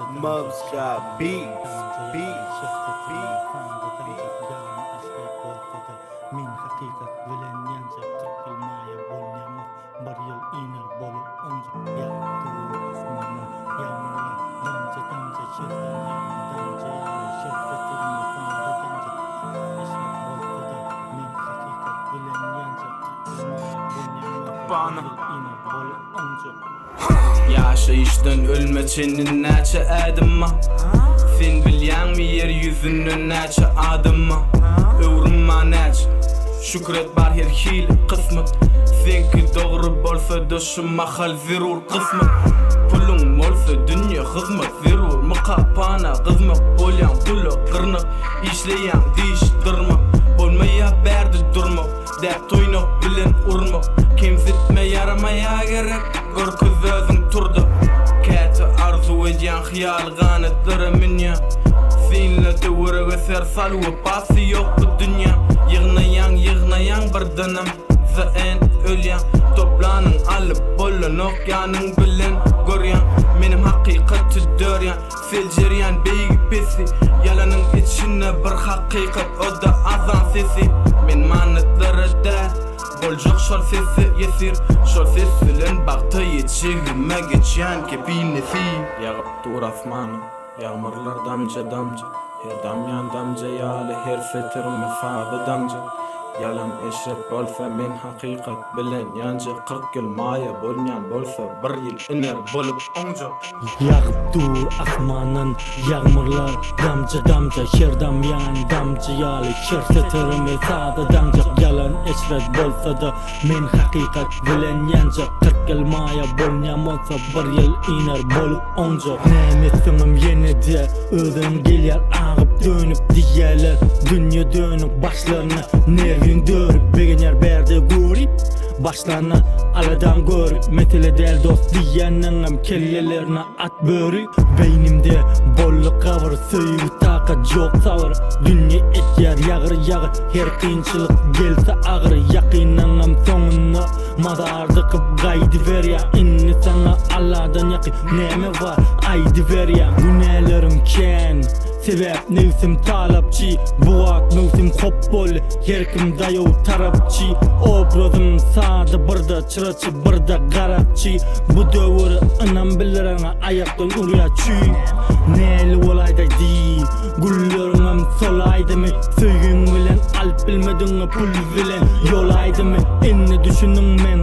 Mubs got beats, beats, beats, beats. Men hakykat bilen ýanjak 40 ýyl maýa bolýamok bir ýyl iner bolup oňjak ýagyp dur asmandan ýagmyrlar damja damja şerden ýagan damja ýaly şer setirimi sada daňjak eşret bolsa-da men hakykat bilen ýanjak 40 ýyl maýa bolýamok bir ýyl iner bolup oňjak. Ýaşaýyşdan ölme çenli näçe ädim bar? Sen bilýäňmi ýer ýüzünde näçe adam bar? Öwrüm bar näçe? Şükür et bar her hili kysmat. Seňki dogry bolsa-da şu mahal zerur kysmat. Puluň bolsa dünýe hyzmat zerur myka pana gyzmak bolýaň pula gyrnak işleýäň diş dyrmak bolmaýa bärde durmak. Däp toýnak bilen urmak Kemsitme ýaramaýa gerek Görkez özüň turda Käte arzuw edýän hyýaly ganatlara münýän Synla töwerege ser sal wepasy ýok bu dünýäň Ýygnaýaň ýygnaýaň birdenem the end ölýäň Toplanyň alyp bolanok ýanyň bilen görýäň Menem hakykaty dörýän Seljerýän beýigi pesi Ýalanyň içinde bir hakykat o-da azan sesi Men manatlara däl boljak şol sese ýesir Şol ses bilen bagta ýetjegime geçýän kepil nesip. Ýagyp dur asmana ýagmyrlar damja-damja Her damýan damja ýaly her setirime sada daňjak Ýalan eşret bolsa men hakykat bilen ýanjak 40 ýyl maýa bolýan bolsa bir ýyl iner bolup oňjak. Ýagyp dur asmandan ýagmyrlar damja-damja Her damýan damja ýaly her setirimi sada daňjak Ýalan eşret bolsa-da men hakykat bilen ýanjak 40 ýyl maýa bolýan bolsa bir ýyl iner bolup oňjak Näme etseňem ýene-de özüň gelýär agyp dönüp Diýýärler dünýe dönük başlaryna nerwiň dörüp Begenýär bärde görip Başlanda aladaň görüp Mesele däl dost diýýäniňem kellelerine at böri Beýnimde boldy gabyr söýgi takat ýok sabyr Dünýe etýär ýagyr ýagyr her kynçylyk gelse agyr Ýakynlaňam soňunda mazar dykyp gaýdyberýär Indi saňa Alladan ýakyn näme bar aýdyberýän Günälerim kän sebäp nebsim talapçy Bu wagt möwsüm hop boldy Her kim daýaw tarapçy Obrazym sada birde çyraçy birde garakçy Bu döwür ynam bildirenňe aýakdan urýa çüý Näli bolaýda diý Gülleriňem solaýdymy Söýgiň bilen alyp bilmediňi pul bilen ýolaýdymy Indi düşündiň meň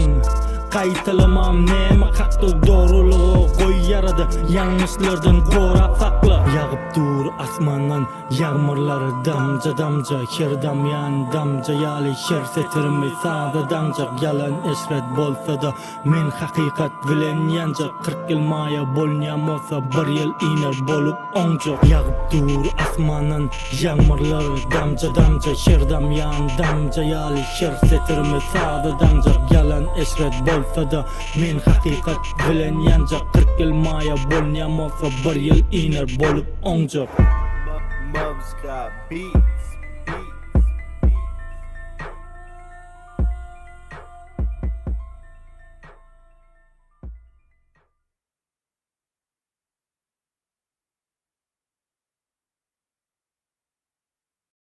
gaýtalamam näme hakda Dogrulygy goý ýarada ýalňyşlardan gorap sakla Ýagyp dur asmandan Ýagmyrlar damja-damja, her damýan damja ýaly her setirimi saza daňjak Ýalan eşret bolsa-da, men hakykat bilen ýanjak 40 ýyl maýa bolunýan bolsa, bir ýyl iner bolup oňjak Ýagyp dur asmandan ýagmyrlar damja-damja, her damýan damja ýaly her setirimi saza daňjak Ýalan eşret bolsa-da, men hakykat bilen ýanjak 40 ýyl maýa bolunýan bolsa, bir ýyl iner bolup oňjak. Mubs got beats.